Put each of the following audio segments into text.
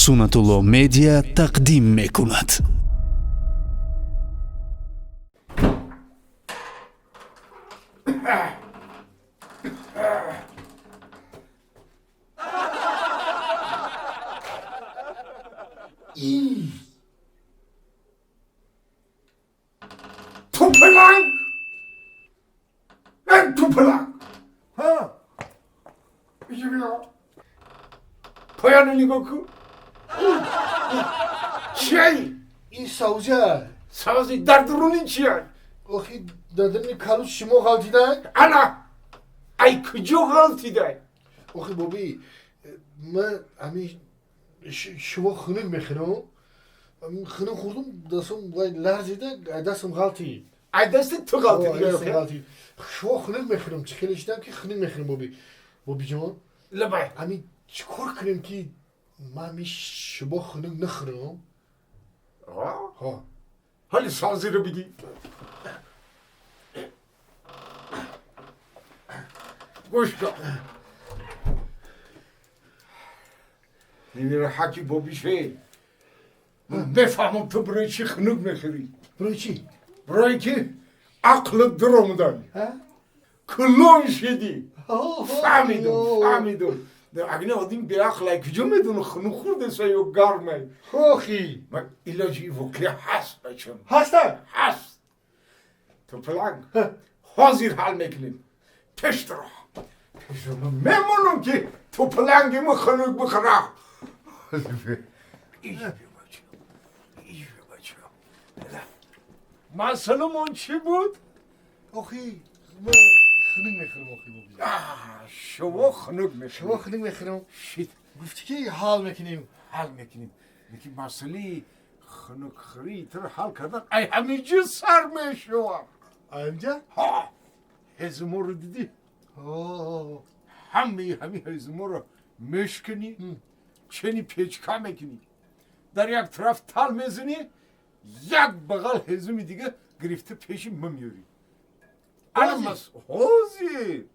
Сунатулло Медиа тақдим мекунад. Тупаланг! Эй, тупаланг! Ҳа? Пояни нигоҳ кун. Чиай? Ин савза. Савзи дар дуруни чиай? Охи, дар даруни калӯс шумо ғалтидай? Ана! Ай куҷо ғалтидай? Охи, боби, ман ҳамин шумо хунук мехӯрам. Хунук хӯрдум, дастам вай ларзида, ай дастам ғалтид. Ай дасти ту ғалтид? Шумо хунук мехӯрам, чӣ хеле шидам ки хунук мехӯрам, боби. Бобиҷон. Лабай. Ҳамин чӣ кор кунем ки ман ҳамин шумо хунук нахӯрам? Ҳа. Ҳали савзиро бигӣ. Гӯш кун. Немира ҳаки бобише. Ман мефаҳмам ту барои чӣ хунук мехӯрӣ. Барои чӣ? Барои ки ақлат дуромадай. Кулон шидӣ. Фаҳмидум, фаҳмидум. Агар одим беақл ай куҷо медона хунук хӯрдеса ё гармай? Охи. Ман илоҷи воқеа ҳаст, бачам. Ҳаста? Ҳаст. Тупаланг, ҳозир ҳал мекунем. Пештро. Пештро ман мемонам ки тупаланги ма хунук бихӯра. Масъаламон чӣ буд? Охи, ман хунук мехӯрам, охи, боби. Шумо хунук мехӯред. Шумо хунук мехӯрам. Шит. Гуфтӣ ки ҳал мекунем. Ҳал мекунем. Лекин масъалаи хунукхӯрии туро ҳал кардан ай ҳаминҷо сар мешавад. Ай ҳаминҷа? Ҳа. Ҳезуморо дидӣ? Ҳамаи ҳамин ҳезуморо мешканӣ, чени печка мекунӣ. Дар як тараф тал мезанӣ, як бағал ҳезуми дига гирифта пеши ма меёрӣ. Ана мас ҳозир.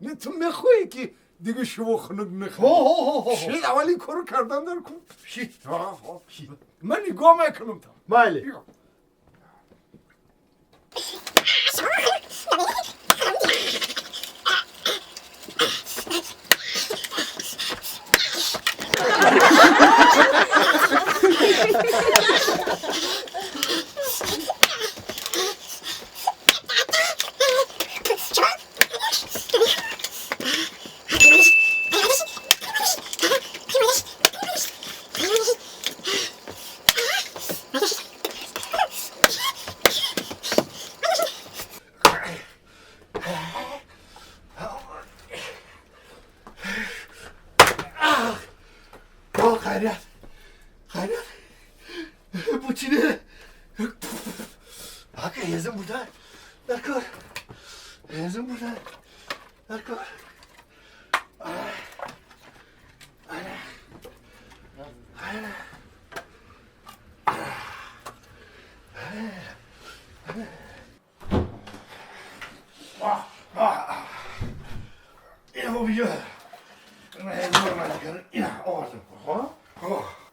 Не, ту мехоҳӣ ки дига шумо хунук нахӯрӣ? Шит, аввал ин корро кардан дар кун. Шит. Ман нигоҳ мекунам та. Майли. Хайрият, хайрият, бу чине? Ака, ҳезум бурда, дар кор. Ҳезум бурда, дар кор. Ина, бобиҷон, ҳезум ина овардам.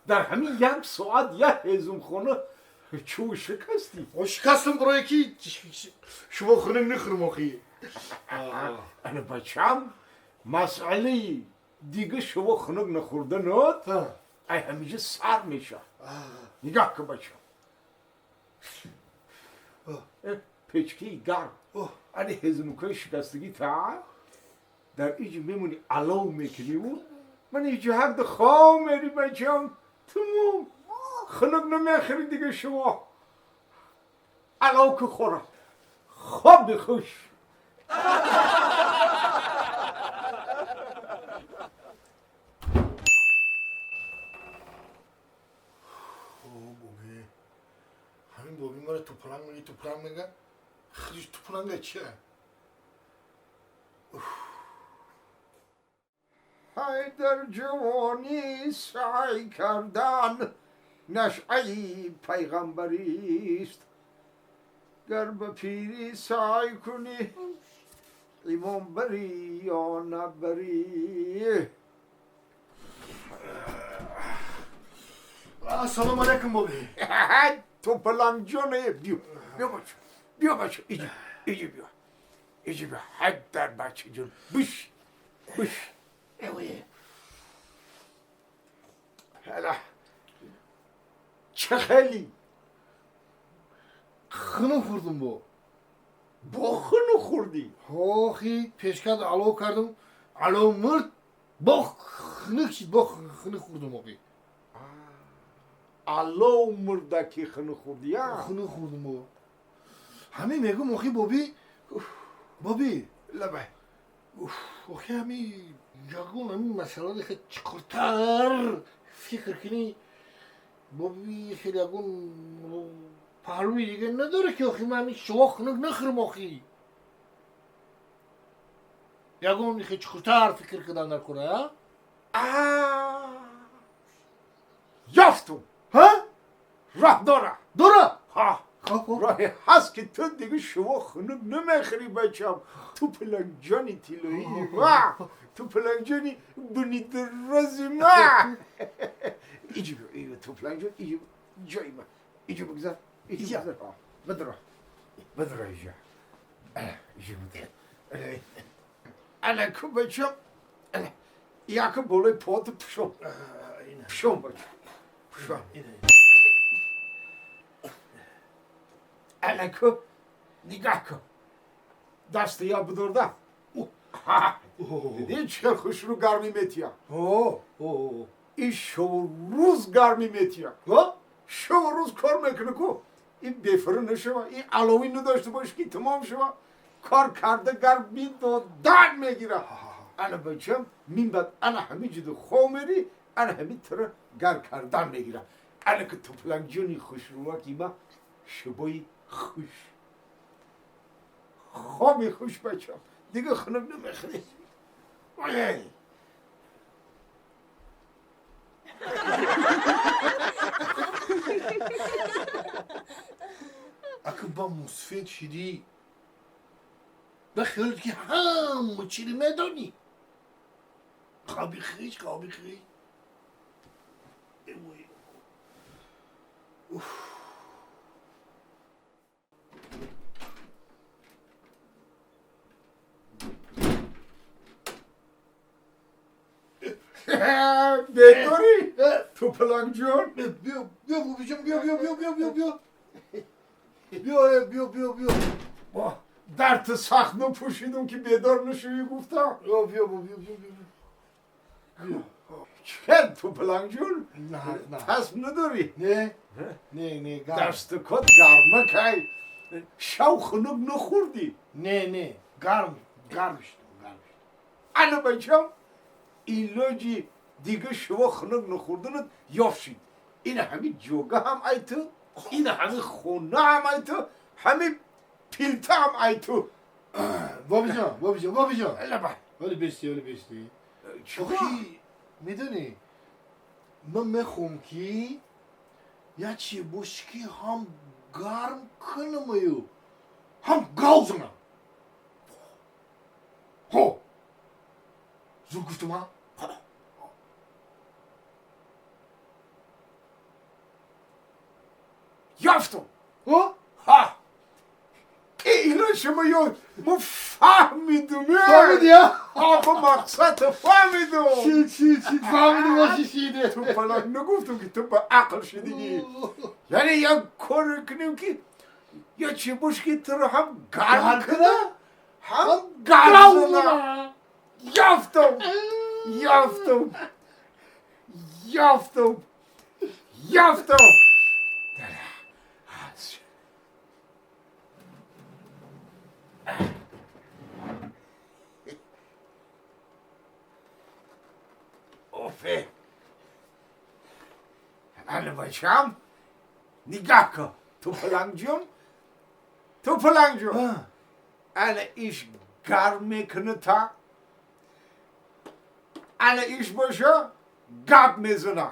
Дар ҳамин як соат як ҳезумхона чӯ шикастӣ? Шикастам барое ки шумо хунук нахӯрам, охи. Ана, бачам, масъалаи дига шумо хунук нахӯрданот ай ҳамиҷа сар мешавад. Нигоҳ кун, бачам, печкаи гарм, ани ҳезумукҳои шикастагӣ та дар иҷ мемонӣ, алов мекуниву ман иҷа ҳарду хом мери, бачам, тамом, хунук намехӯри дига шумо. Алов ки хӯра, хоби хуш. Боби, ҳамин боби мара тупаланг меги, тупаланг мега, худиш тупаланга чия? Ай, дар ҷавонӣ саъй кардан нашъаи пайғамбарист, гар ба пирӣ саъй кунӣ, имон барӣ ё набарӣ. Ассалому алайкум боби. Топаланг ҷон, биё, биё бача, биё бача, иҷи, иҷи биё, иҷи биё, ҳайдар бача ҷон, биш, биш. Ҳала чӣ хели? Хунук хӯрдум бо. Бо хунук хӯрдӣ? Охи, пешкад алов кардум, алов мурд, бо хунук шид, бо хунук хӯрдум охи. Алов мурда ки хунук хӯрдӣ, я? Хунук хӯрдум бо. Ҳамин мегум охи боби, боби. Лабай. Охи, ҳами ягон ҳамин масъаларо хеле чуқуртар фикр кунӣ боби, хеле ягон паҳлӯи дига надоре ки охи ман ҳамин шумо хунук нахӯрам охи. Ягон хеле чуқуртар фикр кардан дар кора, а? Ёфтум. Ҳа? Роҳ дора. Дора? Ҳа. Хоб, хоб. Роҳе ҳаст ки ту дига шумо хунук намехӯрӣ, бачам. Ту пиланҷони тиллоии ма, ту пиланҷони бунидрози ма. Иҷи биё, иҷи, ту пиланҷон, иҷи, ҷои ма. Иҷи бигзар, иҷи бигзар. Бидро, бидро иҷа. Иҷи бидро. Ана ку бачам, яку болои поти пушом. Пушом, бачам, пушом. Ана ку, нигоҳ кун. Дасти я бидорда. Дидӣ чӣ хел хушрӯ гармӣ метия? Ин шову рӯз гармӣ метия. Шову рӯз кор мекунӣ ку. Ин бефурӣ нашава, ин аловӣ надошта бошӣ ки тамом шава. Кор карда гармӣ додан мегира. Ана бачам, мин баъд ана ҳамин ҷиду хов мерӣ, ана ҳамин туро гарм кардан мегира. Ана ки тупалангҷони хушрӯаки ма, шубои хуш. Хоби хуш, бачам. Дига хунук намехӯрӣ. Ой! Ака ба мусфед шидӣ, ба хиёлат ки ҳама чиро медонӣ. Хоби хиш, хоби хиш. Эвой. Уф. Бедорӣ? Тупалангҷон? Биё, биё, бобиҷон, биё, биё, биё, биё, биё, биё. Биё, биё, биё, биё. Дар ту сахт напӯшидум ки бедор нашавӣ гуфтам. Биё, биё, биё, биё, биё. Чел, тупалангҷон? На, на. Тасм надорӣ? Не, не, не, гарм. Дасту кот гарма кай. Шав хунук нахӯрдӣ? Не, не, гарм, гарм шудам, гарм шудам. Ана бачам, илоҷи дига шумо хунук нахӯрданат ёфт шид. Ина ҳамин ҷога ҳам ай ту, ина ҳамин хона ҳам ай ту, ҳамин пилта ҳам ай ту. Бобиҷон, бобиҷон, бобиҷон. Лаба. Оли бести, оли бести. Чӣ? Охи, медонӣ, ман мехоҳам ки як чизе боше ки ҳам гарм кунамаю, ҳам гав занам. Ҳо. Зуд гуфтум, а? Ёфтум. Ҳо? Ҳа. Илоҷ шумо ёд, мо фаҳмидум. Фаҳмидӣ, а? Ҳа, ба мақсад фаҳмидум. Шид, шид, шид, фаҳмидум, боши шиде. Ту фалак нагуфтум ки ту ба ақл шидигӣ. Яъне як коре кунем ки я чӣ бош ки туро ҳам гарм куна, ҳам гав зана. Ёфтум, ёфтум, ёфтум, ёфтум. Офе. Ана бачам, нигоҳ кун, тупалангҷон, тупалангҷон. Ана иш гарм мекуна та, ана иш боша гап мезана.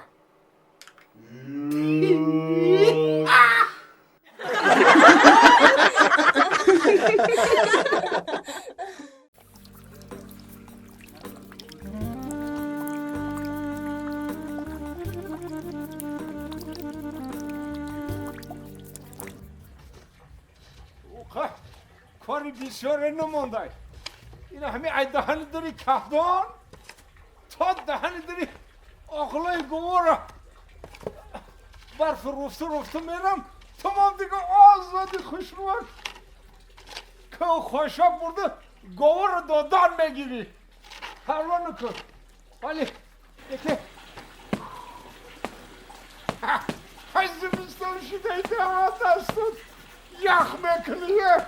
Кори бисёре намондай. Ина ҳами ай даҳани дари кафдон то даҳани дари оқлои гувора барф руфту руфту мерам, тамом дига озоди хушрӯак ки хошок бурда говора додан мегирӣ. Парво накун. Вале яке зимистон шидаи дастут ях мекунӣ.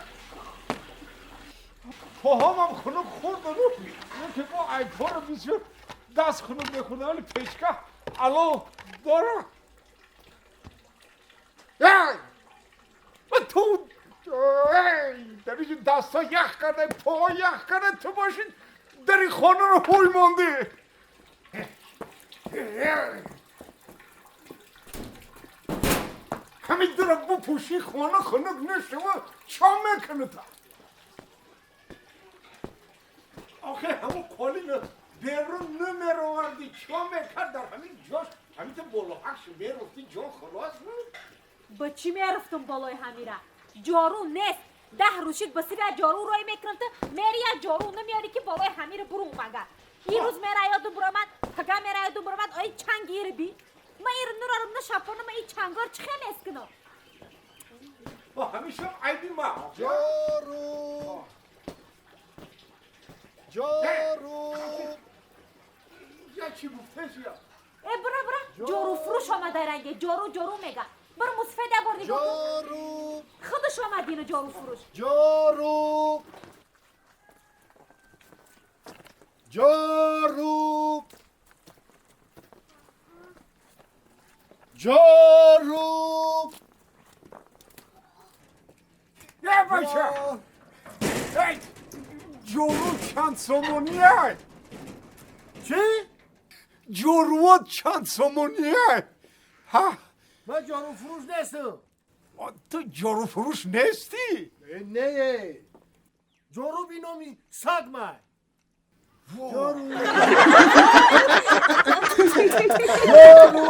Поҳомам хунук хӯрдану яке бо айкорро бисёр даст хунук мехӯрдам, вале печка алов дорам. Ту дар инҷо дастҳо ях карда, поҳо ях карда, ту бошӣ дари хонаро ҳуй мондӣ. Ҳамин дара бупӯшӣ, хона хунук нашава, чо мекунӣ та? Охе ҳамун қолина берун намеровардӣ, чо мекард дар ҳамин ҷош? Ҳамин болоҳакш мерофтӣ, ҷо халос буд. Ба чӣ мерафтум болои ҳамира? Ҷору нест. 10 рӯз шид ба сира ҷору рой мекунам, ту мери як ҷору намеёри ки болои ҳамира бурун мага. Ин рӯз мера ёдум буромад, пага мера ёдум буромад, ои чанг ир би. Ма ир нурарам на шапонам, ин чангор чӣ хел эст кунам? Ҳамеша айби ма. Ҷору! Ҷору! Я чӣ гуфтеsia? Э бура бура, ҷору фурӯш омада ранге, ҷору ҷору мега. Бир мусфеда бор нигоҳ кун. Ҷору! Худаш омад ину ҷору фурӯш. Ҷору! Ҷору! Ҷору! Я бача! Эй, ҷору чанд сомоние? Чӣ? Ҷоруот чанд сомоние? Ҳа? Ман ҷоруфурӯш нестам. Ту ҷоруфурӯш нестӣ? Не, ҷору биноми саг май. Ҷору! Ҷору!